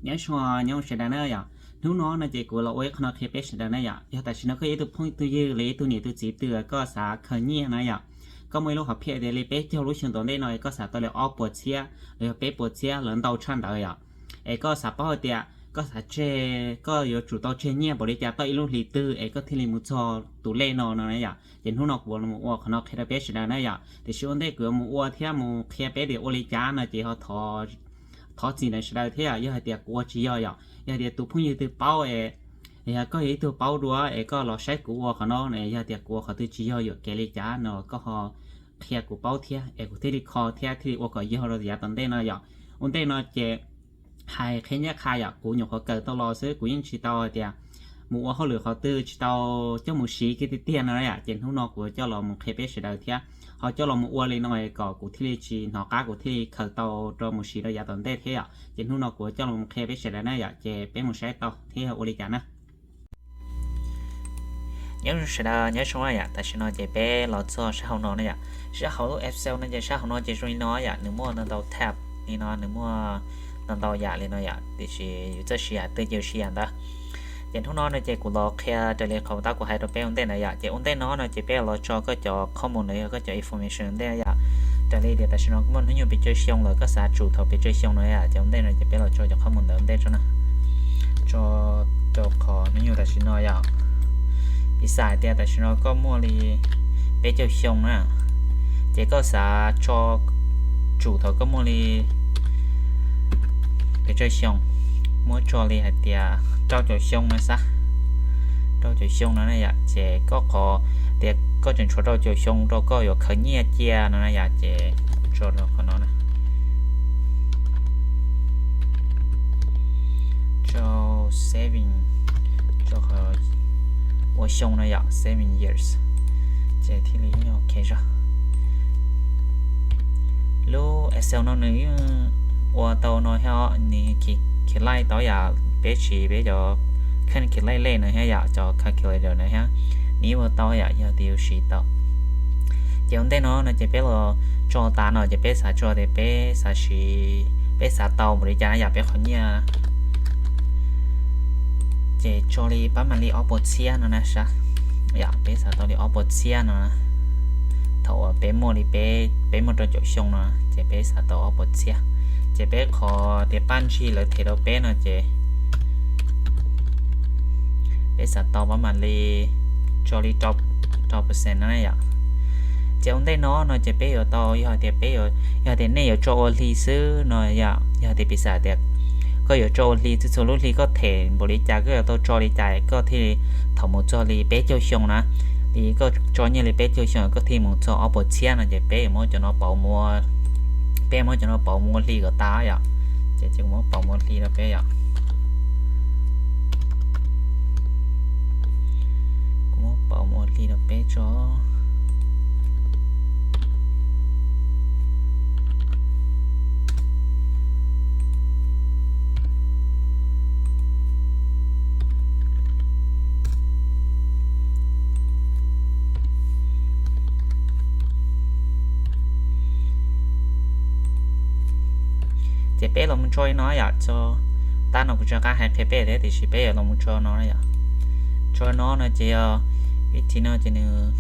Nyob zoo, nyob zoo sawv daws na yom. Hnub no no ces kuv los ua ib qho no qhia peb sawv daws na yom. Yog tam sim no koj yog ib tug phooj ywg los ib tug niam tug txiv twg koj xav khaws nyiaj na yom, koj muaj ib lub hom phiaj tias li peb caug lub xyoo tom ntej no koj xav tau li ob puas txhiab los yog peb puas txhiab los ntau tshaj ntawd yom, es koj xav paub hais tias koj xav tseg, koj yuav tsum tau tseg nyiaj npaum li cas tau ib lub hlis twg es koj thiaj li mus txog tus lej no no na yom. Ces hnub no kuv los ua qhov no qhia rau peb sawv daws na yom. Tiam sis ua ntej kuv yuav mus ua thiab mus qhia peb tias ua li cas no ces ho thov txim ntawm sawv daws thiab yom. Yog hais tias kuv ua tsis yog yom, yog hais tias tus phooj ywg twg paub es, yog koj yog ib tug paub dua es koj los saib kuv ua qhov no, yog tias kuv ua qhov twg tsis yog yuam kev li cas no koj ho qhia kuv paub thiab es kuv thiaj li kho thiab thiaj li ua kom yog rau yav tom ntej no yom. Ua ntej no ces hais qhia ncaj qha yom, kuv nyuam qhuav kawm tau los xwb, kuv yeej tsis tau hais tias mus ua hauj lwm qhov twg, tsis tau coj mus siv kiag tiag tiag no yom. Ces hnub no kuv coj los mus qhia peb sawv daws thiab ho coj los mus ua li no kom kuv thiaj li tsis hnov qab, kuv thiaj li khaws tau rau mus siv rau yav tom ntej thiab yom. Ces hnub no kuv coj los mus qhia peb sawv daws na yom, ces peb mus saib tau thiab ua li cas na. Nyob zoo sawv daws, nyob zoo yom, tam sim no ces peb los txog sab hauv no na yom. Sab hauv lub Excel no ces sab hauv no ces zoo li no yom, nws muaj ntau ntau tab li no, nws muaj ntau ntau yam li no yom, tiam sis yus txawj siv yam twg ces yus siv yam ntawd. Ces hnub no no ces kuv los qhia raws li qhov tab kuv hais rau peb ua ntej ntawd yom. Ces ua ntej no no ces peb los tso koj cov qhob mus ntawd yog koj cov information ua ntej yom. Raws li tias tam sim no koj muaj hnub nyoog pes tsawg xyoo lawm, koj xav tsum thaum pes tsawg xyoo no yom. Ces ua ntej no ces peb los tso cov qhob mus ntawd ua ntej tso na. Tso rau qhov hnub nyoog tam sim no yom. Piv xam hais tias tam sim no koj muaj li peb caug xyoo na, ces koj xav tso tsum thaum koj muaj li pes tsawg xyoo, muab tso li hais tias rau caum xyoo no xav, rau caum xyoo no na yom. Ces koj qhov tias koj tseem tshuav rau caum xyoo rau koj yuav khaws nyiaj cia no na yom, ces kuv tso rau qhov no na. Tso saving, tso qhov ua xyoo no yom, seven years, ces thiaj li ok zog. Lub Excel no nws yeej ua tau no thiab, nws khiav laij tau yam peb siv peb cov calculator no thiab yom, cov calculator no thiab, nws yeej ua tau yom, yog tias yus siv tau. Ces ua ntej no no ces peb los tso tas no ces peb xav tso tias peb xav siv, peb xav tau npaum li cas na yom, peb qhov nyiaj. Ces tso li pab mam li ob puas txhiab no na sab, yom, peb xav tau li ob puas txhiab no na. Thaum uas peb muaj li peb, peb muaj rau caum xyoo no ces peb xav tau ob puas txhiab. Ces peb qhov tias paj ntsig lawv them rau peb no ces peb xav tau pab mam li tso li rau percent no na yom. Ces ua ntej no no ces peb yuav tau, yog hais tias peb, yog tias nej yuav tso ua hli xwb no yom, yog tias piv xam tias koj yuav tso ua hli, txhua txhua lub hli koj them npaum li cas koj yuav tau tso li cas koj thiaj li, thaum mus txog li peb caug xyoo na, li koj tso nyiaj li peb caug xyoo koj thiaj mus txog ob puas txhiab no ces peb yuav muab cov no pauv mus, peb muab cov no pauv mus ua hli kom tas yom. Ces kuv muab pauv mus ua hli rau peb yom. Kuv muab pauv mus ua hli rau peb tso. Ces peb los mus tso li no yom, tso, tab no kuv tsis nco qab hais qhia peb thiab tiam sis peb yuav los mus tso no yom. Tso no no ces yog vib thim no ces nws,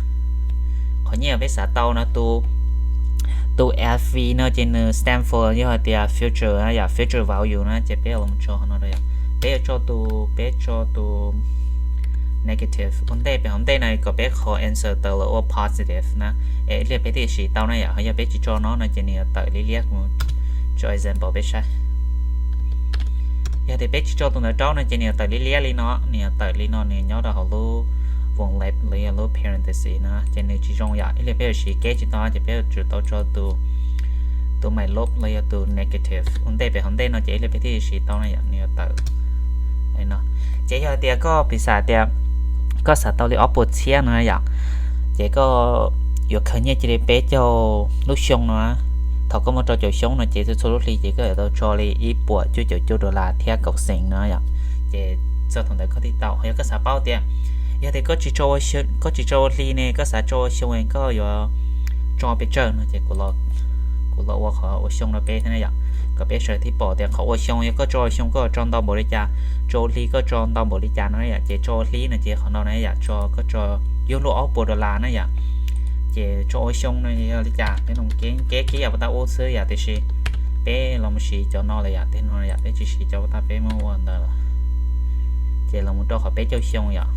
qhov nyiaj peb xav tau no, tus F V no ces nws stand for yog hais tias future yom, future value na, ces peb los mus tso qhov no rau yom. Peb yuav tso tus, peb tso tus negative ua ntej, peb hauv ntej no kom peb qhov answer tawm los ua positive na, es ib pliag peb thiaj siv tau na yom. Ho yog peb tsis tso no no ces nws yuav tawm liab liab, kuv tso example peb saib. Yog tias peb tsis tso tus ntawd rau no ces nws yuav tawm liab liab li no, nws yuav tawm li no, nws nyob rau hauv lub vòng lặp los yog lub parenthesis no ces nws tsis zoo yom. Ib pliag peb yuav siv kev tsis tau ces peb yuav tsum tau tso tus, tus maiv lub los yog tus negative ua ntej, peb hauv ntej no ces ib pliag peb thiaj siv tau na yom, nws yuav tawm li no. Ces yog tias koj piv xam tias koj xav tau li ob puas txhiab no yom, ces koj yuav khaws nyiaj cia li peb caug lub xyoo no, thaum koj muaj rau caum xyoo no ces txhua txhua lub hli ces koj yuav tau tso li ib puas cuaj caum cuaj dollar thiab kaum xees no yom. Ces txog thaum ntawd koj thiaj tau. Yog koj xav paub tias, yog tias koj tsis tso, koj tsis tso ua hli ne, koj xav tso ua xyoo koj yuav tso pes tsawg no ces kuv los ua qhov ua xyoo rau peb thiab na yom. kom peb sawv daws thiaj pom tias qhov ua xyoo yog koj tso ua xyoo koj tso ntau npaum li cas, tso ua hli koj tso ntau npaum li cas no yom. Ces tso ua hli no ces qhov no na yom, tso koj tso yog luaj ob puas dollar na yom. Ces tso ua xyoo no yog li cas peb los kev kev kev yam puas tau ua xwb yom, tiam sis peb los mus siv cov no lawm yom, tej no yom peb tsis siv cov puas tau peb muab ua ntawd lawm. Ces los mus rau qhov peb caug xyoo yom.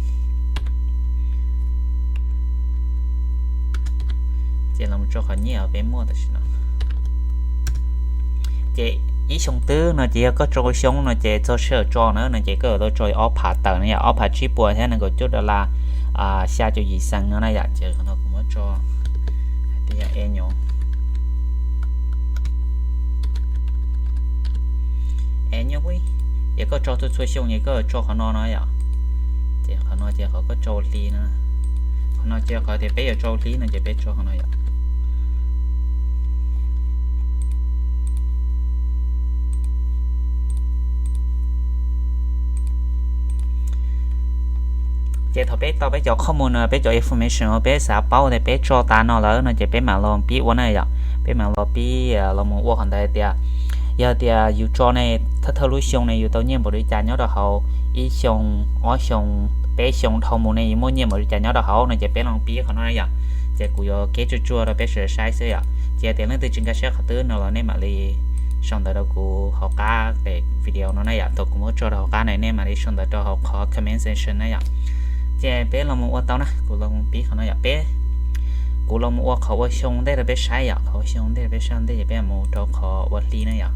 Ces los mus tso qhov nyiaj uas peb muaj tam sim no. Ces ib xyoo twg no ces yog koj tso ua xyoo no ces txog sij hawm tso na no ces koj yuav tau tso ob phav tawm na yom, ob phav tsib puas thiab nees nkaum cuaj dollar, xya caum yim xees no na yom. Ces qhov no kuv muab tso hais tias yog e nyuv, e nyuv, yog koj tso txhua txhua xyoo ces koj tso qhov no no yom. Ces qhov no ces qhov koj tso ua hli no, qhov no ces qhov tias peb yuav tso ua hli no ces peb tso qhov no yom. Ces thaum peb tau peb cov qhov mus no, peb cov information uas peb xav paub tias peb tso tas no lawm no ces peb mam los pib ua na yom. Peb mam los pib los mus ua qhov ntawd tias yog tias yus tso ne, thawj thawj lub xyoo ne yus tau nyiaj npaum li cas nyob rau hauv ib xyoo, ob xyoo, peb xyoo dhau mus ne yus muaj nyiaj npaum li cas nyob rau hauv no ces peb los pib qhov no yom. Ces kuv yuav kev tsuag tsuag rau peb sawv daws saib xwb yom. Ces yog tias leej twg tsis nkag siab qhov twg no los nej mam li sau ntawv rau kuv hauv qab daim video no na yom, thaum kuv muab tso rau hauv qab na nej mam li sau ntawv rau hauv qhov comment section na yom. Ces peb los mus ua tau na, kuv los mus pib qhov no yom, peb, kuv los mus ua qhov ua xyoo ntej rau peb saib yom, qhov ua xyoo ntej rau peb saib ntej ces peb mus rau qhov ua hli na yom.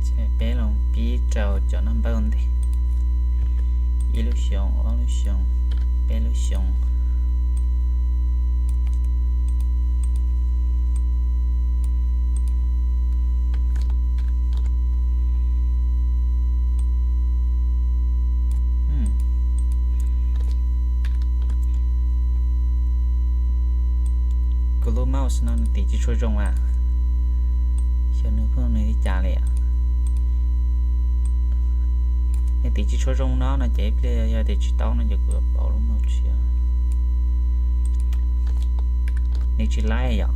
Ces peb los pib rau cov naj npawb ntej, ib lub xyoo, ob lub xyoo, peb lub xyoo. Kuv lub mouse no nws tiv tsis tshua zoo a, xyov nws pheej nws li cas li. Nws tiv tsis tshua zoo no no ces ib pliag yog tias tsis tau no ces kuv pauv lub mouse tshiab. Nws tsis laib yom,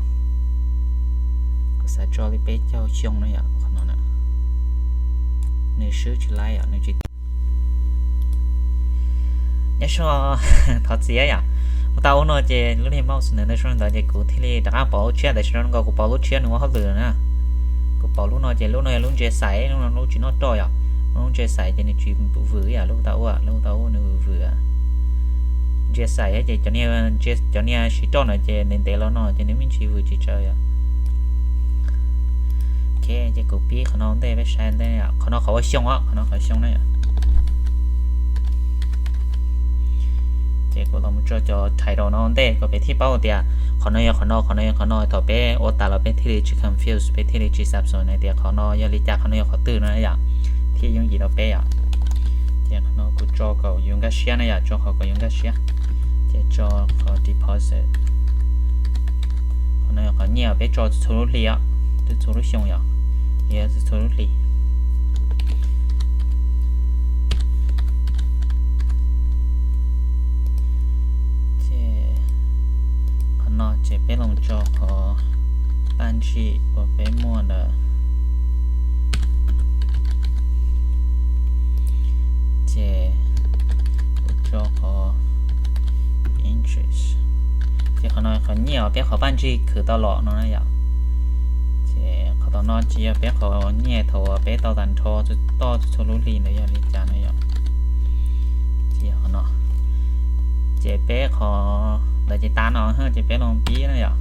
kuv xav tso li peb caug xyoo no yom, qhov no na. Nws swb tsis laib yom, nws tsis Nyob zoo, thov txim yom. Kuv tau ub no ces lub niag mouse ntawd ntawd zoo ntawd ces kuv thiaj li rov qab pauv lub tshiab, tam sim no nkaus kuv pauv lub tshiab nws ua hauj lwm na. Kuv pauv lub no ces lub no yog lub ntsia xais, lub no lub tsis noj roj yom. Lub ntsia xais ces nws tsis vwm yom, lub tau ub, lub tau ub nws vwm vwm. Ntsia xais ces cov niag siv roj na ces ntev ntev los no ces nws me ntsis vwm tsis tsawv yom. Ok, ces kuv pib qhov no ntej peb saib ntej, qhov no qhov ua xyoo os, qhov no qhov xyoo na yom. Ces kuv los mus tso cov title no ntej kom peb thiaj paub tias qhov no yog qhov no, qhov no yog qhov no, thaum peb ua tas los peb thiaj li tsis confuse, peb thiaj li tsis xav xav hais tias qhov no yog li cas, qhov no yog qhov twg no yom, thiaj yooj yim rau peb yom. Ces qhov no kuv tso kom yus nkag siab na yom, tso qhov kom yus nkag siab. Ces tso qhov deposit. Qhov no yog qhov nyiaj peb tso txhua lub hli os, txhua lub xyoo yom, txhua lub hli. Ces qhov no ces peb los tso qhov paj ntsig uas peb muaj ntawd. Ces kuv tso qhov interest. Ces qhov no qhov nyiaj uas peb qhov paj ntsig khwv tau los no na yom. Ces qhov tom no ces yog peb qhov nyiaj thaum uas peb tau tag nrho toj txhua lub hli ntawd yog li cas na yom. Ces qhov no ces peb qhov ntawd ces tas no ces peb los pib na yom.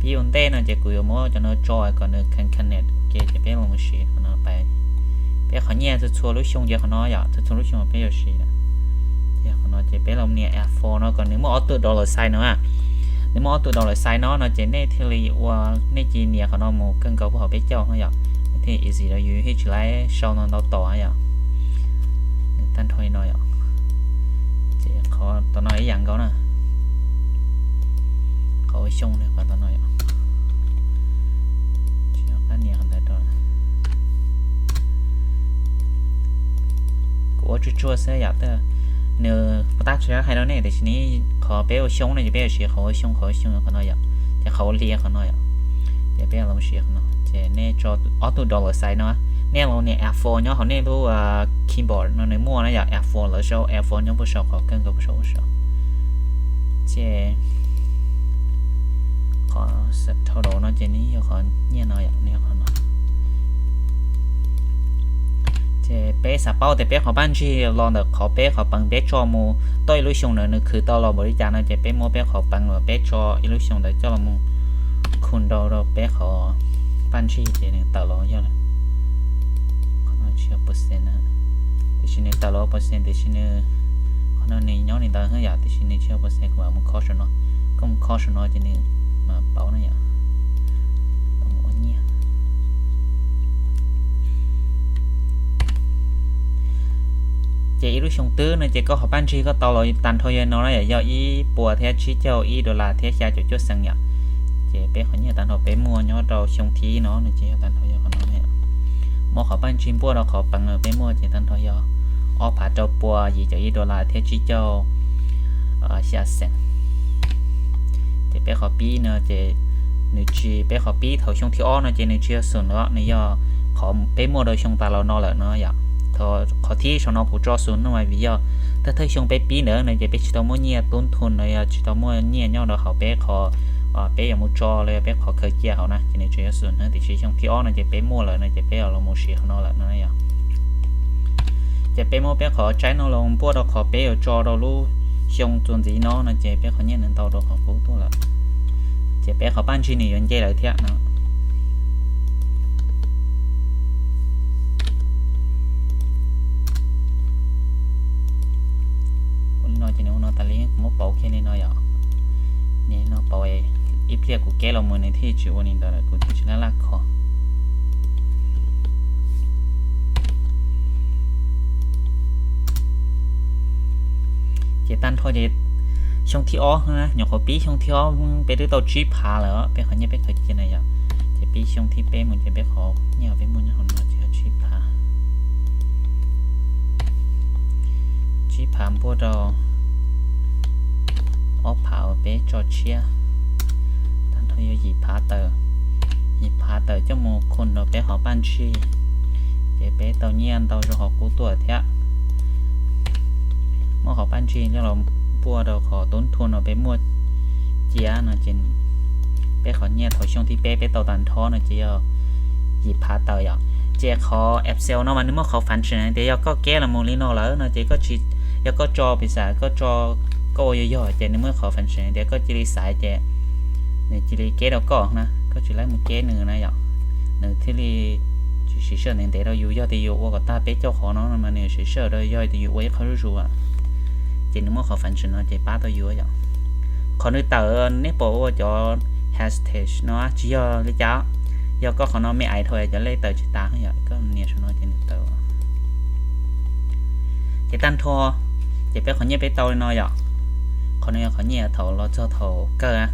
Pib ua ntej no ces kuv yuav muab cov no tso kom nws connect ua ke ces peb los siv qhov no pais. Peb qhov nyiaj txhua txhua lub xyoo ces qhov no yom, txhua txhua lub xyoo peb yuav siv. Ces qhov no ces peb los nias F four no kom nws muaj ob tug dollar sign no. Nws muaj ob tug dollar sign no no ces nej thiaj li ua, nej cia li nias qhov no mus kawg nkaus puag hauv peb caug no yom. Nej thiaj easy rau yus thiaj tsis laib sau ntau ntau tom yom. Nws tag nrho li no yom. Ces qhov tom no ib yam nkaus na. Qhov ua xyoo ne qhov tom no yom. Tsis yog qab nias qhov ntawd rau. Kuv ua tsuag tsuag xwb yom, nws puas tab tsis hais rau nej tiam sis ne qhov peb ua xyoo no ces peb yuav siv qhov ua xyoo, qhov ua xyoo qhov no yom, ces qhov ua hli qhov no yom, ces peb los siv qhov no. Nej tso ob tug dollar sign no, nej los nias F four nyob hauv nej lub keyboard no nws muaj na yom, F four lawv sau F four nyob puag saum qhov kawg nkaus puag saum, puag saum. Ces qhov subtotal no ces nws yog qhov nyiaj no yom, nws yog qhov no. Ces peb xav paub tias peb qhov paj ntsig los ntawm qhov peb qhov peev peb tso mus tau ib lub xyoo ntawd nws khwv tau los npaum li cas no ces peb muab peb qhov peev uas peb tso ib lub xyoo ntawd coj los mus khu rau rau peb qhov paj ntsig ces nws tawm los yog qhov no tsis yog percent na, tiam sis nws tawm los percent tiam sis nws, qhov no nws nyob li ntawd yom, tiam sis nws tsis yog percent, kuv mam mus kho saum no, koj mus kho saum no ces nws mam paub na yom. Ua nyiaj. Ces ib lub xyoo twg no ces koj qhov paj ntsig koj tau los tag nrho yog no na yom, yog ib puas thiab tsib caug ib dollar thiab xya caum cuaj xees yom. Ces peb qhov nyiaj tag nrho peb muaj nyob rau xyoo thib no no ces yog tag nrho yog qhov no na yom. Muab qhov paj ntsig npuaj rau qhov peev peb muaj ces tag nrho yog ob phav rau puas yim caum ib dollar thiab tsib caug xya xees. Ces peb qhov pib no ces nws tsis, peb qhov pib thaum xyoo thib ob no ces nws tsis yog xoom lawm, nws yog qhov peb muaj rau xyoo tas los no lawm no yom. Qhov thib saum no kuv tso xoom no mas vim yog thawj thawj xyoo peb pib ntawd no ces peb tsis tau muaj nyiaj tub nthus no, yog tsis tau muaj nyiaj nyob rau hauv peb qhov peb yuav mus tso los yog peb qhov khaws cia hauv na, ces nws tseem yog xoom na, tiam sis xyoo thib ob no ces peb muaj lawm no ces peb los mus siv qhov no lawm no yom. Ces peb muab peb qhov tsaib no los npuaj rau qhov peb yuav tso rau lub xyoo txuas ntxiv no no ces peb qhov nyiaj nws ntau rau qhov qub tuaj lawm. Ces peb qhov paj ntsig nws yuav nce lawm thiab no. Ua li no ces nws ua no tas li, kuv muab pauv kiag li no yom. Nws no pauv, ib pliag kuv keb los mus nws thiaj tsis ua li ntawd lawm, kuv thiaj tsis laj laj kho. Ces tag nrho ces xyoo thib ob, nyuam qhuav pib xyoo thib ob peb twb tau tsib phav lawm, peb qhov nyiaj peb khaws cia na yom. Ces pib xyoo thib peb mus ces peb qhov nyiaj peb muaj nyob hauv no ces yog tsib phav. Tsib phav npuaj rau ob phav uas peb tso tshiab, tag nrho yog yim phav tawm, yim phav tawm coj mus khu rau peb qhov paj ntsig, ces peb tau nyiaj ntau rau qhov qub tuaj thiab. Muab qhov paj ntsig coj los npuaj rau qhov tub nthus no peb muaj cia no ces peb qhov nyiaj thaum xyoo thib peb peb tau tag nrho no ces yog yim phav tawm yom. Ces qhov Excel no mas nws muaj qhov function tias yog koj keb los mus li no lawm no ces koj tsis, yog koj tso piv xam koj tso, koj ua yog yog ces nws muaj qhov function tias koj cia li xaiv ces nws cia li keb rau koj na, koj tsis laib mus keb nws na yom. Nws thiaj li tsis siv sij hawm ntev ntev rau yus, yog tias yus ua kom tag peb caug qhov no mas nws siv sij hawm rau, yog tias yus ua ib qho zuj zus, ces nws muaj qhov function no ces pab tau yus yom. Qhov nws tawm nej pom ua cov hashtag no tsis yog li cas, yog koj qhov no me ais dhau cov lej tawm tsis tas yom, koj nias saum no ces nws tawm. Ces tag nrho ces peb qhov nyiaj peb tau li no yom. Qhov no yog qhov nyiaj thaum los txog thaum kawg,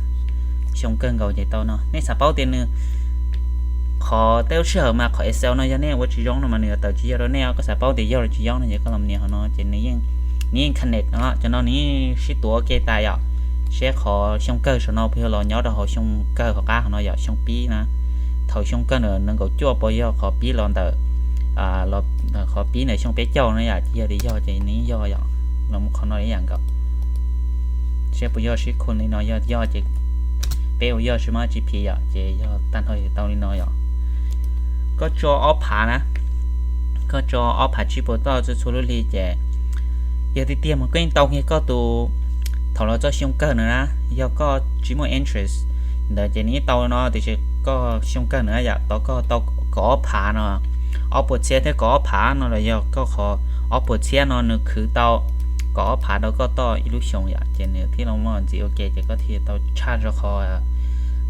xyoo kawg nkaus ces tau no. Nej xav paub tias nws qhov tej lub sij hawm mas qhov Excel no yog nej ua tsis zoo no mas nws yuav tawm tsis yog rau nej, koj xav paub tias yog los tsis yog no ces koj los nias qhov no ces nws yeej, nws yeej connect no, cov no nws yeej sib tuav ua ke tas yom. Seb qhov xyoo kawg saum no puas yog los nyob rau hauv xyoo kawg hauv qab qhov no yom, xyoo pib na. Thaum xyoo kawg ntawm nees nkaum cuaj puas yog qhov pib los ntawm, qhov pib ntawm xyoo peb caug no yom, ces yog tias yog ces nws yeej yog yom. Los mus qhov no ib yam nkaus, seb puas yog sib khu li no, yog yog ces peb ua yog sib mab tsis phiv yom, ces yog tag nrho tau li no yom. Koj tso ob phav na, koj tso ob phav tsib puas toj txhua txhua lub hli ces yog tiag tiag mas koj yeej tau kiag koj tus thaum los txog xyoo kawg na na. Yog koj tsis muaj interest ntawd ces nws yeej tau no, tiam sis koj xyoo kawg na yom, tau koj tau kaum ob phav no, ob puas txhiab thiab kaum ob phav no los yog koj qhov ob puas txhiab no nws khwv tau kaum ob phav rau koj toj ib lub xyoo yom, ces nws thiaj li muaj ntxiv ua ke ces koj thiaj tau tshaj rau qhov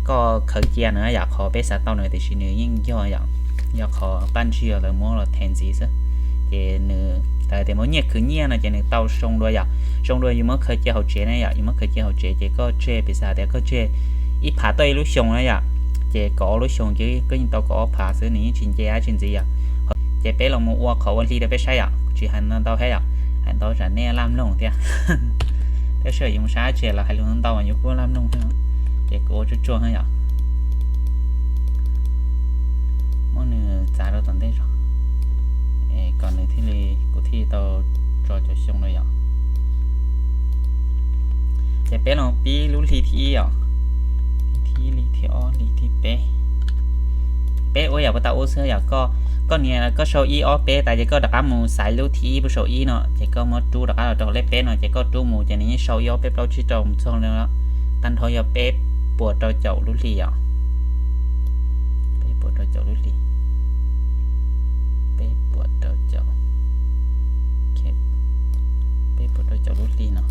koj khaws cia na yom. Qhov peb xav tau na tiam sis nws yeej yog yom, yog qhov paj ntsig lawv muab los them ntxiv xwb. Ces nws tias muab nyiaj khwv nyiaj no ces nws tau zoo dua yom. Zoo dua yus muab khaws cia hauv tsev na yom, yus muab khaws cia hauv tsev ces koj tseg, piv xam tias koj tseg ib phav toj ib lub xyoo na yom, ces kaum ob lub xyoo ces koj yeej tau kaum ob phav xwb, nws yeej tsis nce dab tsi ntxiv yom. Ces peb los mus ua qhov ua hli rau peb saib yom, tsis hais ntau ntau thiab yom, hais ntau tsam nej laj mloog thiab. Tab sis yus mus saib dab tsi los hais lus ntau ntau mas yus kuj laj mloog thiab, ces kuv ua tsuag tsuag yom. txav rau tom ntej zog, kom nws thiaj li, kuv thiaj tau tso cov xyoo no yom. Ces peb los pib lub hli thib ib os, hli thib ib, hli thib ob, hli thib peb. Peb ua yam puas tau ua xwb yom. Koj, koj nias, koj sau ib ob peb tas ces koj rov qab mus xaiv lub thib ib puas sau ib no ces koj muab rub rov qab los rau lej peb no ces koj rub mus ces nws yeej sau ib ob peb plaub tsib rau mus txog no. Tag nrho yog peb puas rau caum lub hli yom. Peb puas rau caum lub hli. Peb puas rau caum, peb puas rau caum lub hli no.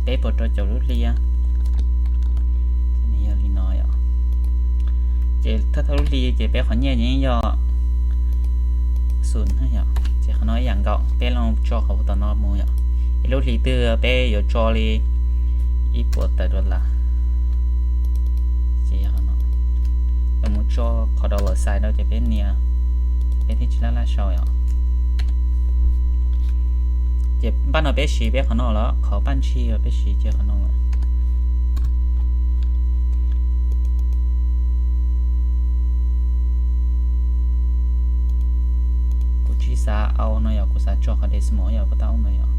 Peb puas rau caum lub hli, yog li no yom. Ces thawj thawj lub hli ces peb qhov nyiaj yeej yog xum yom, ces qhov no ib yam nkaus peb los tso qhov tom no mus yom. Ib lub hli twg peb yuav tso li ib puas tawm dollar. Ces yog qhov no, peb mus tso qhov dollar sign rau ces peb nias, peb thiaj tsis laj laj sau yom. Ces npaj no peb siv peb qhov no los qhov paj ntsig peb siv ces qhov no. Kuv tsis xav au no yog kuv xav tso qhov decimal yog puas tau no yom.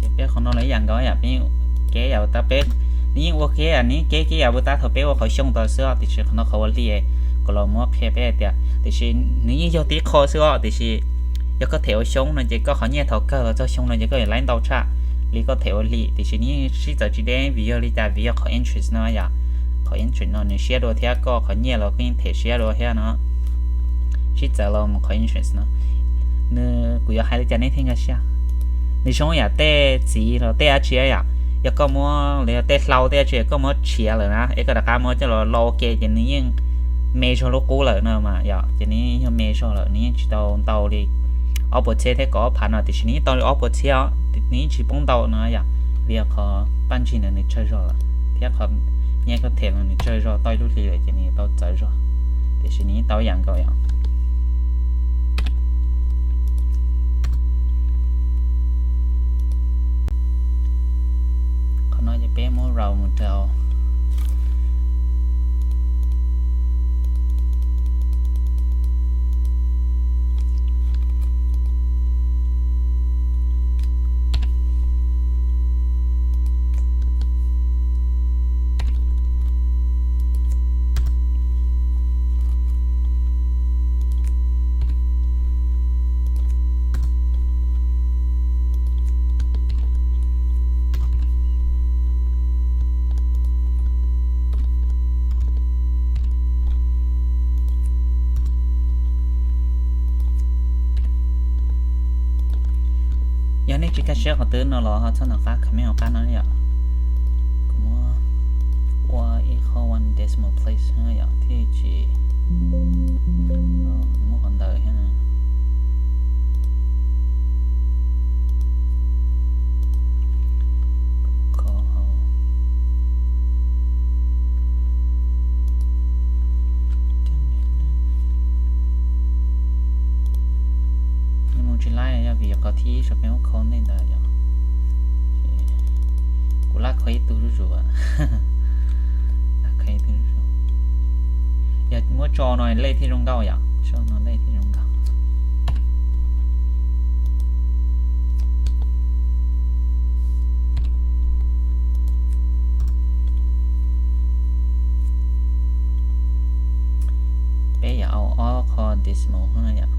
Ces peb qhov no los ib yam nkaus yom, peb kev yam puas tau peb, nws yeej ua kev yam, nws yeej kev kev yam puas tau thaum peb ua qhov xyoo tau xwb os, tiam sis qhov no qhov ua hli, kuv los muab qhia peb hais tias tiam sis nws yeej yog tib qho xwb os, tiam sis yog koj them ua xyoo no ces koj qhov nyiaj thaum kawg los txog xyoo no ces koj yuav laib ntau tshaj li koj them ua hli, tiam sis nws yeej sib txawv tsis deb vim yog li cas, vim yog qhov interest no yom. Qhov interest no nws siab dua thiab koj qhov nyiaj los koj yeej them siab dua thiab no. Sib txawv los mus qhov interest no. Nws, kuv yuav hais li cas nej thiaj nkag siab? Nws zoo yam tej txiv los tej dab tsi yom, yog koj muab los yog tej hlau tej dab tsi koj muab tshiav lawm na es koj rov qab muab coj los lo ua ke ces nws yeej me zog lub qub lawm no mas yom, ces nws yeej yog me zog lawm, nws yeej tsis tau ntau li ob puas txhiab thiab kaum ob phav no, tiam sis nws yeej tau li ob puas txhiab os, nws yeej tsis poob ntau no yom, vim yog qhov paj ntsig ntawd nws tsawg zog lawm thiab qhov nyiaj koj them los nws tsawg zog, tau ib lub hli lawm ces nws tau txawv zog, tiam sis nws yeej tau ib yam nkaus yom. Qhov no ces peb muab round mus rau Yog nej tsis kaj siab qhov twg no los ho txhob nco qab comment hauv qab no yom. Kuv muab ua ib qho one decimal place yom thiaj tsis muaj qhov ntawd thiab. Nws mus tsis laib yog vim qhov thib ib saum peb muab khau ntej ntawd yom. Kuv laj khau ib tug zuj zus, laj khau ib tug zuj zus. Yog muab tso no lej thiaj zoo nkauj yom, tso no lej thiaj zoo nkauj. Peb yuav au ob qho decimal no yom.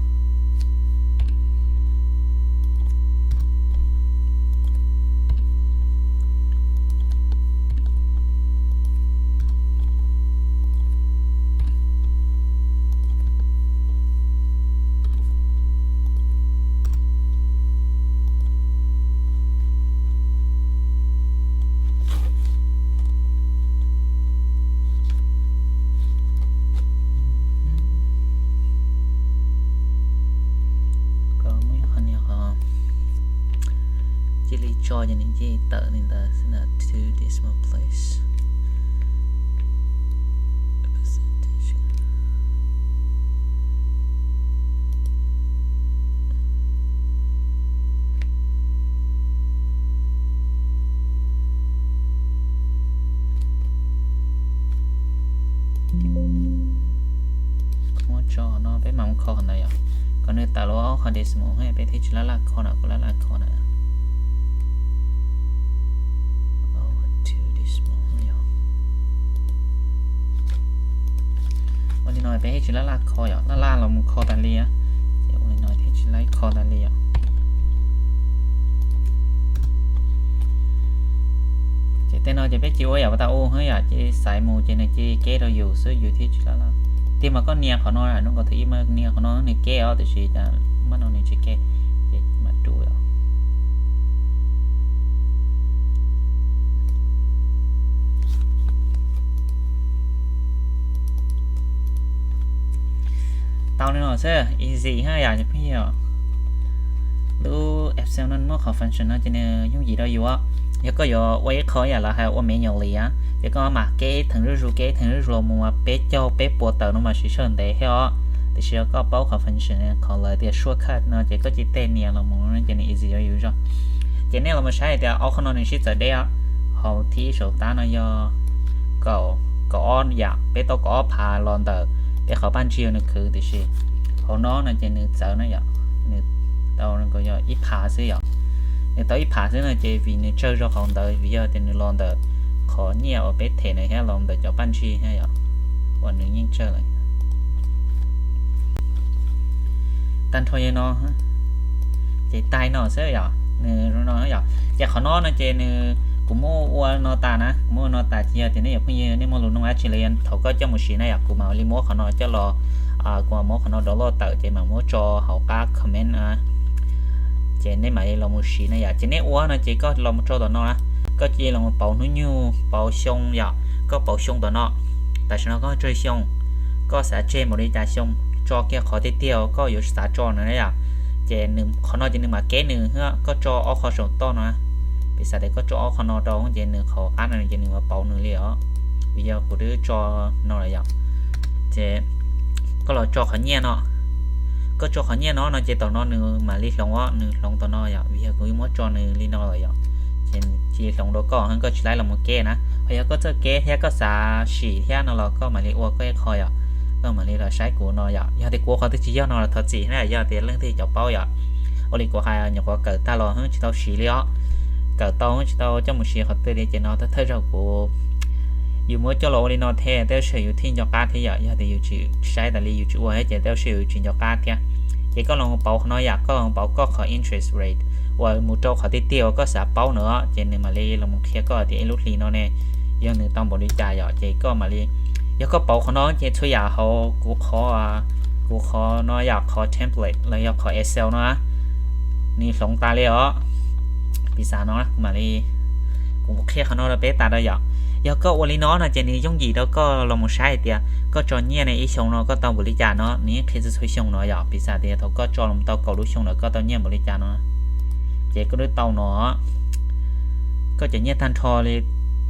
Kom muaj ib qho niag qhov cia li tso ces nws cia li tawm li ntawd xwb na, two decimal place. kho qhov ntawd yom. Kom nws tawm los ob qhov decimal peb thiaj tsis laj laj kho na, kuv laj laj kho na. Ua li no peb thiaj tsis laj laj kho yom, laj laj los mus kho tas li, ces ua li no thiaj tsis laj kho tas li yom. Ces tej no ces peb cia ua yam tas u yom, ces xaiv mus ces nws cia keb rau yus xwb, yus thiaj tsis laj laj. Tiag mas koj nias qhov no, nub nkaus thaum ib mas nias qhov no nws keb os, tiam sis cas maj no nws tsis keb, ces mam rub. Tau li no xwb, easy hab yom phooj ywg. Lub Excel no muab qhov function no ces nws yooj yim rau yus. Yog koj yuav ua ib qho yam lawv hais ua manually, ces koj mam keb theem zuj zus, keb theem zuj zus los mus peb caug peb puas tawm no mas siv sij hawm ntev thiab os. Tiam sis yog koj paub qhov function, qhov lawv tias shortcut no ces koj cia li nias los mus ces nws easy rau yus zog. Ces nej los mus saib hais tias ob qho no nws sib txawv deb. Hauv thib saum tab no yog kaum, kaum ob yam, peb tau kaum ob phav los ntawm peb qhov paj ntsig nws khwv, tiam sis hauv no no ces nws txawv no yom, nws tau yog ib phav xwb yom. Nws tau ib phav xwb no ces vim nws tsawg zog hauv ntawd, vim yog tias nws los ntawm qhov nyiaj uas peb them na thiab los ntawm cov paj ntsig thiab yom, uas nws yeej tsawg lawm. Tag nrho yog no, ces tag no xwb yom, nws no yom. Ces qhov no no ces nws, kuv muab ua no tas na, kuv muab ua no tas ces yog tias nej yog phooj ywg nej muaj lus nug dab tsi los yog thaum koj coj mus siv na yom, kuv mam li muab qhov no coj los, kuv mam muab qhov no download tawm ces mam muab tso hauv qab comment, ces nej mam li los mus siv na yom. Ces nej ua no ces koj los mus tso tom no na, koj cia li los mus pauv hnub nyoog, pauv xyoo yom, koj pauv xyoo tom no. Tam sim no koj tsawg xyoo, koj xav tseg npaum li cas xyoo, tso kiag qhov tiag tiag koj yuav xav tso na yom. Ces qhov no ces nws mam keb nws, koj tso ob qho saum toj no. Piv xam tias koj tso ob qho no rau ces nws qhov qab no ces nws mam pauv nws li os, vim yog kuv twb tso no lawm yom. Ces koj los tso qhov nyiaj no, koj tso qhov nyiaj no no ces tom no nws mam li hloov os, nws hloov tom no yom, vim yog kuv muab tso nws li no lawm yom. Ces nws cia li hloov rau koj, koj tsis laib los mus keb na. Ho yog koj txawj keb thiab koj xav sim thiab no los koj mam li ua koj ib qho yom, koj mam li los saib kuv no yom. Yog tias kuv ua qhov twg tsis yog no los thov txim na, yog tias leej twg cov paub yom. Ua li kuv hais nyuam qhuav kawm tag los tsis tau siv li os, kawm tau tsis tau coj mus siv qhov twg li ces no thawj thawj zaug kuv, yus muab coj los ua li no thiab tej zaum yus thiaj nco qab thiab yom. Yog tias yus tsis saib tas li yus tsis ua thiab ces tej zaum yus tsis nco qab thiab. Ces koj los pauv qhov no yom, koj los pauv koj qhov interest rate uas mus rau qhov tiag tiag uas koj xav paub na, ces nws mam li los mus qhia koj tias ib lub hli no ne yog nws tau npaum li cas yom. Ces koj mam li, yog koj pauv qhov no ces txhua yam hauv kuv qhov, kuv qhov no yom, qhov template los yog qhov Excel no nws hloov tas li os. Piv xam no kuv mam li, kuv qhia qhov no rau peb tas rau yom. Yog koj ua li no no ces nws yooj yim rau koj los mus saib hais tias koj tso nyiaj ne ib xyoo no koj tau npaum li cas no, nws yeej qhia txhua txhua xyoo no yom. Piv xam tias thaum koj tso los tau kaum lub xyoo lawm koj tau nyiaj npaum li cas no, ces koj twb tau no, koj cov nyiaj tag nrho li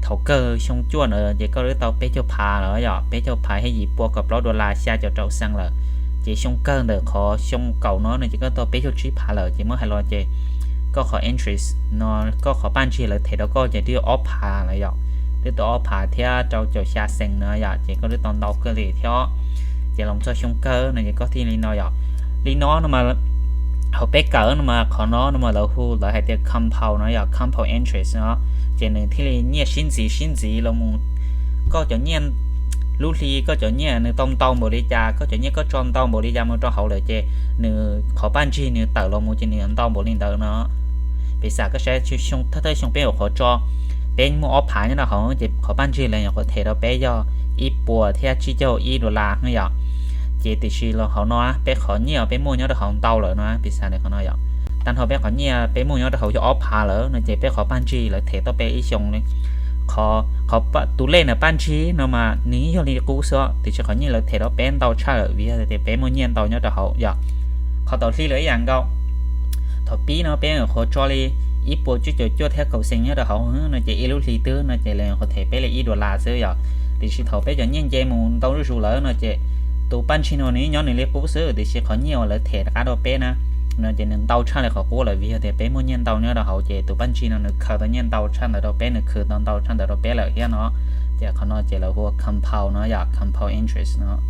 thaum kawg xyoo cuaj na ces koj twb tau peb caug phav lawm yom, peb caug phav thiab yim pua kaum plaub dollar xya caum rau xees lawm. Ces xyoo kawg ntawm qhov xyoo kaum no no ces koj tau peb caug tsib phav lawm, ces muab hais los ces koj qhov interest no, koj qhov paj ntsig lawv them rau koj ces twb ob phav lawm yom, twb tau ob phav thiab rau caum xya xees no yom, ces koj twb tau ntau kawg li thiab. Ces los txog xyoo kawg no ces koj thiaj li no yom. Li no no mas hauv peb kawm no mas qhov no no mas lawv hu lawv hais tias compound no yom, compound interest no, ces nws thiaj li nyiaj sib ntxiv sib ntxiv los mus. Koj cov nyiaj lub hli koj cov nyiaj nws tau ntau npaum li cas, koj cov nyiaj koj tso ntau npaum li cas mus rau hauv lawm ces nws qhov paj ntsig nws tawm los mus ces nws ntau npaum li ntawd no. Piv xam koj saib xyoo thawj thawj xyoo peb nyuam qhuav tso, peb muaj ob phav nyob rau hauv ces qhov paj ntsig lawv nyuam qhuav them rau peb yog ib puas thiab tsib caug ib dollar no yom. Ces tiam sis los hauv no peb qhov nyiaj peb muaj nyob rau hauv ntau lawm no, piv xam li qhov no yom. Tag nrho peb qhov nyiaj peb muaj nyob rau hauv yog ob phav lawm no ces peb qhov paj ntsig lawv them tau peb ib xyoo li. Qhov, qhov tus lej ntawm paj ntsig no mas nws yog li qub xwb, tiam sis qhov nyiaj lawv them rau peb ntau tshaj lawm vim yog tias peb muaj nyiaj ntau nyob rau hauv yom. Qhov tau hli lawm ib yam nkaus. Thaum pib no peb nyuam qhuav tso li ib puas tsib caug cuaj thiab kaum xees nyob rau hauv no ces ib lub hli twg no ces lawv nyuam qhuav them peb li ib dollar xwb yom. Tiam sis thaum peb cov nyiaj nce mus ntau zuj zus lawm no ces tus paj ntsig no nws nyob nws li qub xwb, tiam sis qhov nyiaj uas lawv them rov qab rau peb na, no ces nws ntau tshaj li qhov qub lawm vim yog tias peb muaj nyiaj ntau nyob rau hauv ces tus paj ntsig no nws khaws tau nyiaj ntau tshaj ntawd rau peb, nws khwv tau ntau tshaj ntawd rau peb lawm thiab no. Ces qhov no ces lawv hu ua compound no yom, compound interest no.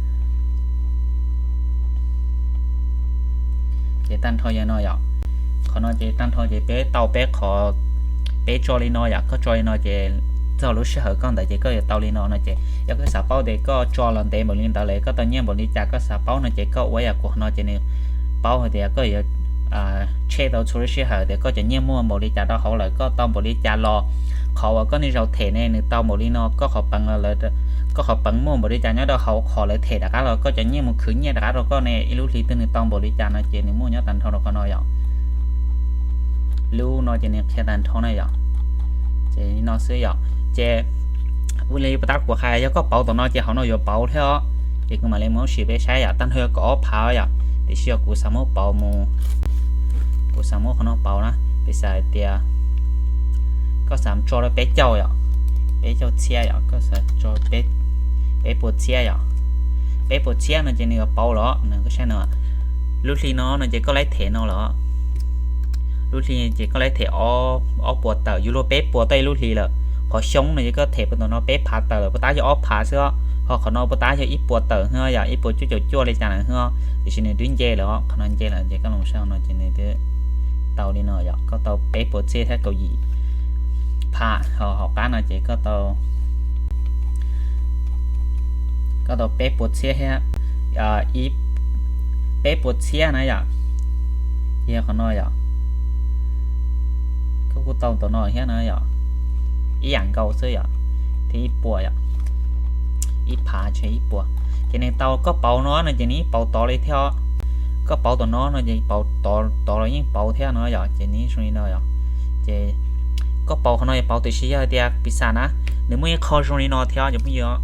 Ces tag nrho yog no yom. Qhov no ces tag nrho ces peb tau peb qhov, peb tso li no yom, koj tso li no ces txog lub sij hawm koj ntawd ces koj yuav tau li no no ces yog koj xav paub tias koj tso los ntev npaum li ntawd lawm koj tau nyiaj npaum li cas, koj xav paub no ces koj ua yam kuv qhov no ces nws paub hais tias koj yuav check tau txhua lub sij hawm tias koj cov nyiaj muaj npaum li cas rau hauv lawm, koj tau npaum li cas los, qhov uas koj niaj zaus them ne nws tau npaum li no, koj qhov peev los lawv, koj qhov peev muaj npaum li cas nyob rau hauv qhov lawv them rov qab los koj cov nyiaj mus khwv nyiaj rov qab rau koj ne ib lub hli twg nws tau npaum li cas no ces nws muaj nyob tag nrho rau qhov no yom. Lub no ces nws qhia tag nrho na yom. Ces li no xwb yom. Ces ua li puas tab kuv hais yog koj pauv tom no ces hauv no yuav pauv thiab os. Ces kuv mam li muab sim peb saib yom, tag nrho yog kaum ob phav yom, tiam sis yog kuv xav muab pauv mus, kuv xav muab qhov no pauv na, piv xam hais tias koj xav tso rau peb caug yom, peb caug txhiab yom, koj xav tso peb puas txhiab yom, peb puas txhiab no ces nws yuav pauv los no koj saib no. Lub hli no no ces koj laib them no los, lub hli ces koj laib them ob puas tawm, yus luag peb puas tau ib lub hli lawm. Qhov xyoo no ces koj them puas tau no peb phav tawm lawm, puas tab yog ob phav xwb, ho qhov no puas tab yog ib puas tawm hwb yom, ib puas cuaj caum cuaj li cas lawm hwb, tiam sis nws twb nce lawm, qhov no nce lawm ces koj los saib no ces nws twb tau li no yom, koj tau peb puas txhiab thiab kaum yim phav, ho hauv qab no ces koj tau, koj tau peb puas txhiab thiab, peb puas txhiab na yom. Yog qhov no yom, koj kuj tau tom no thiab na yom, ib yam nkaus xwb yom, thiab ib puas yom, ib phav tseg ib puas. Ces nws tau koj pauv no no ces nws yeej pauv tod li thiab os. Koj pauv tom no no ces pauv tod los yeej pauv thiab no yom, ces nws zoo li no yom. Ces koj pauv qhov no yog pauv tiam sis yog hais tias piv xam na, nws muaj ib qho zoo li no thiab cov phooj ywg.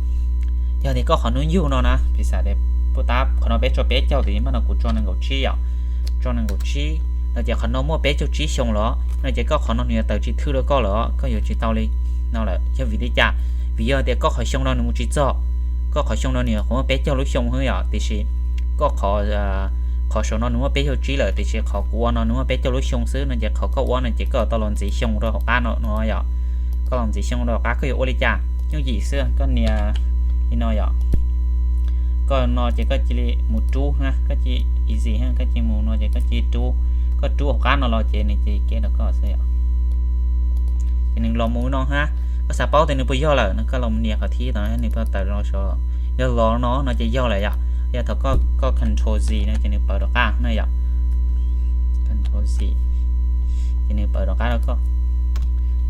Yog tias koj qhov hnub yug no na, piv xam tias puas tab qhov no peb tso peb caug tiam sis mas no kuv tso nees nkaum tsib yom, tso nees nkaum tsib no ces qhov no muaj peb caug tsib xyoo los no ces koj qhov no nws yuav tawm tsis thwj rau koj lawm, koj yuav tsis tau li no lawm. Yog vim li cas? Vim yog tias koj qhov xyoo no nws mus tsis txog, koj qhov xyoo no nws qhov muaj peb caug lub xyoo xwb yom, tiam sis koj qhov, qhov saum no nws muaj peb caug tsib lawm tiam sis qhov kuv ua no nws muaj peb caug lub xyoo xwb no ces qhov koj ua no ces koj tau los ntxiv xyoo rau hauv qab no no yom. Koj los ntxiv xyoo rau hauv qab koj yuav ua li cas? Yooj yim xwb, koj nias li no yom. Koj no ces koj cia li mus rub na, koj cia li easy, koj cia li mus no ces koj cia li rub, koj rub hauv qab no los ces nws cia li kev rau koj xwb yom. Ces nws los mus no hab, koj xav paub tias nws puas yog lawm no koj los nias qhov thib tod nws puas tawm los saud. Yog los no no ces yog lawm yom. Yog thaum koj, koj control Z no ces nws pawv rov qab na yom. Control Z, ces nws pawv rov qab rau koj,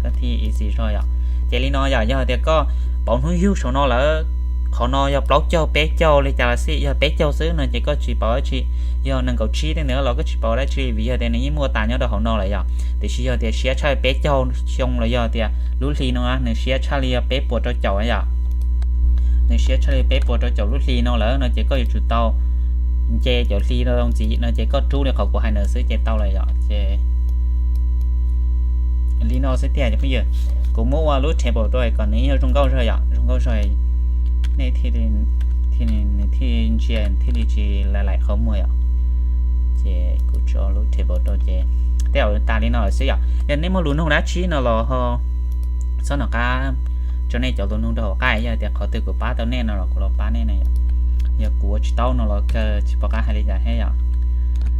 koj thiaj easy zog yom. Ces li no yom, yog tias koj pauv hnub yug saum no lawm, qhov no yog plaub caug peb caug li cas los xij, yog peb caug xwb no ces koj tsis pauv dab tsi. Yog nees nkaum tsib tej ntawd los koj tsis pauv dab tsi vim yog tias nws yeej muaj tas nyob rau hauv no lawm yom. Tiam sis yog tias siab tshaj peb caug xyoo los yog tias lub hli no nws siab tshaj li yog peb puas rau caum yom, nws siab tshaj li peb puas rau caum lub hli no lawm no ces koj yuav tsum tau nce caum hli rau ntxiv no ces koj rub li qhov kuv hais ntawd xwb ces tau lawm yom. Ces li no xwb tiag cov phooj ywg. Kuv muab ua lub table rau kom nws zoo nkauj zog yom, zoo nkauj zog, nej thiaj li, nws thiaj ntsia thiaj li tsis laim laim qhov muag yom. Ces kuv tso lub table rau ces tej zaum tas li no lawm xwb yom. Yog nej muaj lus nug dab tsi no los ho txhob nco qab tso nej cov lus nug rau hauv qab, yog tias qhov twg kuv pab tau nej no los kuv los pab nej na yom. Yog kuv ua tsis tau no los kawg tsis pom qab hais li cas thiab yom.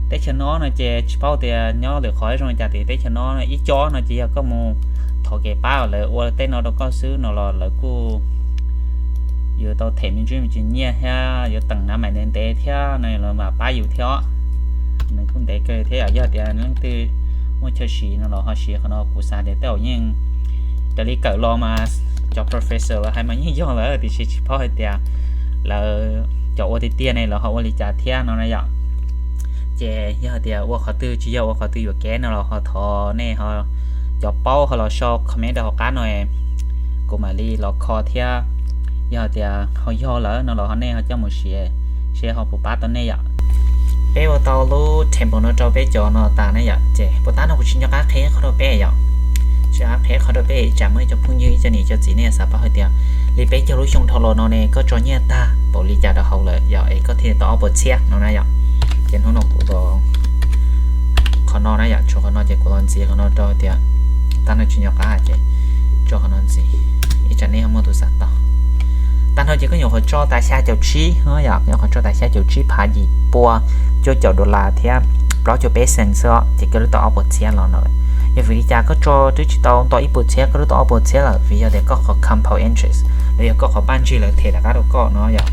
Teb chaws no no ces tsis paub tias nyob lwm qhov zoo li cas tiam teb chaws no ib co no ces yog koj mus thov kev pab lawv ua tej no rau koj xwb no los lawv kuj yuav tau them me ntsis me ntsis nyiaj thiab yuav teem nav mais ntev ntev thiab no los mam pab yus thiab. Nws kuj ntev kawg thiab yom. Yog tias leej twg muaj chaw siv no los ho siv qhov no, kuv xav tias tej zaum yeej raws li kawm los mas cov professor los hais mas yeej yog lawm tiam sis tsis paub hais tias lawv cov ua tiag tiag ne lawv ho ua li cas thiab no na yom. Ces yog hais tias ua qhov twg tsis yog ua qhov twg yuam kev no los ho thov nej ho cov paub ho los sau comment rau hauv qab no, kuv mam li los kho thiab. Yog hais tias ho yog lawm no los ho nej ho coj mus siv seb ho puas pab tau nej yom. Peb ua tau lub table no rau peb cov no tas ne yom, ces puas tab no kuv tsis nco qab qhia qhov rau peb yom. Tsis nco qab qhia qhov rau peb tsam muaj ib co phooj ywg ib co niam co txiv nej xav paub hais tias li peb caug lub xyoo dhau los no ne koj tso nyiaj tag npaum li cas rau hauv lawm yom es koj thiaj tau ob puas txhiab no na yom. Ces hnub no kuv qhov no na yom, tshuav qhov no ces kuv los ntxiv qhov no rau tias tab no tsis nco qab ces tso qhov no ntxiv, ib tsam nej ho muaj tus xav tau. Tag nrho ces koj nyuam qhuav tso tas xya caum tsib yom, nyuam qhuav tso tas xya caum tsib phav yim pua cuaj caum dollar thiab. plaub caug peb xees xwb, ces koj twb tau ob puas txhiab los no. Yog vim li cas koj tso twb tsis tau nto ib puas txhiab koj twb tau ob puas txhiab lawm? Vim yog tias koj qhov compound interest los yog koj qhov paj ntsig lawv them rov qab rau koj no yom,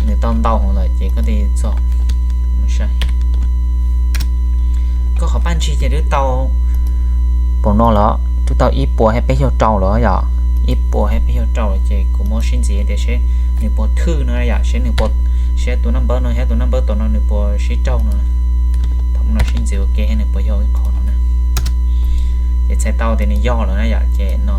nws tau ntau heev lawm ces koj txog, koj qhov paj ntsig ces twb tau pam no los twb tau ib puas thiab peb caug rau lawm yom, ib puas thiab peb caug rau lawm ces kuv muab sib ntxiv tias seb nws puas thwj no yom, seb nws puas, seb tus naj npawb no thiab tus naj npawb tom no nws puas sib raug no. Thaum no sib ntxiv ua ke thiab nws puas yog ib qho no na. Ces txhais tau tias nws yog lawm na yom, ces no,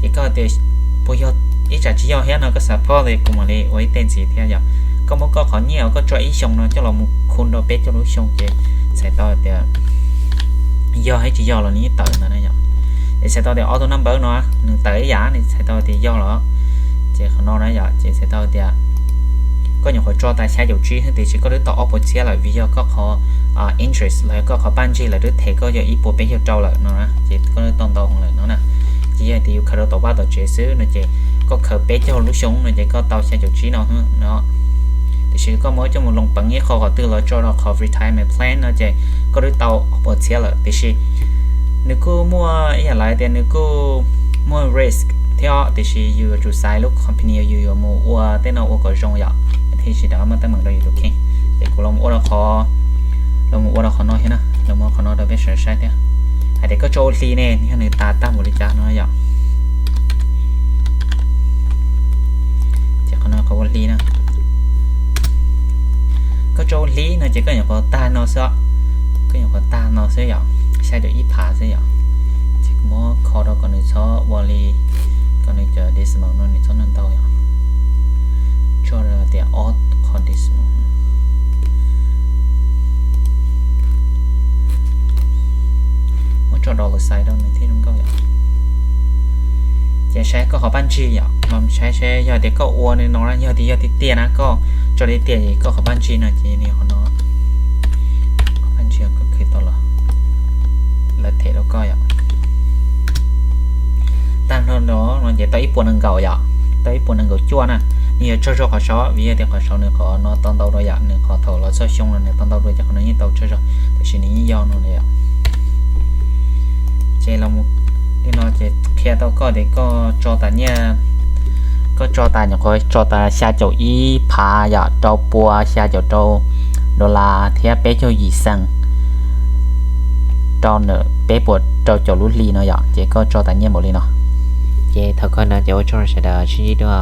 ces koj tias puas yog ib tsam tsis yog thiab no koj xav phob li kuv mam li ua ib tej ntxiv thiab yom. Koj muab koj qhov nyiaj uas koj tso ib xyoos no coj los mus khu rau peb caug lub xyoo ces txhais tau tias yog thiab tsis yog los nws yeej tawm ntawd na yom. Ces txhais tau tias ob tug naj npawb no nws tawm ib yam nws txhais tau tias yog lawm. Ces qhov no na yom, ces txhais tau tias koj nyuam qhuav tso tas xya caum tsib xwb tiam sis koj twb tau ob puas txhiab lawm vim yog koj qhov interest los yog koj qhov paj ntsig lawv twb them koj yog ib puas peb caug rau lawm no na, ces koj twb tau ntau heev lawm no na. Ces yog tias yus khaws rau tom vaj tom tsev xwb no ces koj khaws peb caug lub xyoo no ces koj tau xya caum tsib no no. Tiam sis koj muab coj mus loos peev ib qho qhov twg los tso rau qhov retirement plan no ces koj twb tau ob puas txhiab lawm tiam sis nws kuj muaj ib yam li tias nws kuj muaj risk thiab tiam sis yus yuav tsum xaiv lub company yus yuav mus ua tej no ua kom zoo yom, thiaj tsis rov qab muaj teeb meem rau yus tus kheej. Ces kuv los ua rau qhov, los ua rau qhov no thiab na, los ua qhov no rau peb sawv daws saib thiab. Hais tias koj tso ua hli ne yog nws tas tag npaum li cas no yom. Ces qhov no qhov ua hli na, koj tso ua hli no ces koj nyuam qhuav tag no xwb, koj nyuam qhuav tag no xwb yom, xya caum ib phav xwb yom. Ces kuv muab kho rau kom nws txhob ua li, kom nws cov decimal no nws txhob ntau yom. Tso tias ob qho decimal. Muab tso dollar sign rau nws thiaj zoo nkauj yom. Ces saib koj qhov paj ntsig yom, los saib seb yog tias koj ua nws no na, yog tias yog tiag tiag na, koj tso tiag tiag es koj qhov paj ntsig no ces nws qhov no, qhov paj ntsig koj khwv tau los lawv them rau koj yom. Tag nrho no ces tau ib puas nees nkaum yom, tau ib puas nees nkaum cuaj na. Nws yuav tsaug zog qhov saud vim yog tias qhov saud nws qhov no tau ntau dua yom, nws qhov thaum los txog xyoo no nws tau ntau dua ces qhov no yeej tau tsaug zog, tiam sis nws yeej yog no yom. Ces los li no ces qhia tau koj tias koj tso tas nyiaj, koj tso tas nyuam qhuav tso tas xya caum ib phav yom, rau pua xya caum rau dollar thiab peb caug yim xees rau peb puas rau caum lub hli no yom, ces koj tso tas nyiaj npaum li no. Ces thaum kawg no ces ua tsaug sawv daws sib ntsib dua.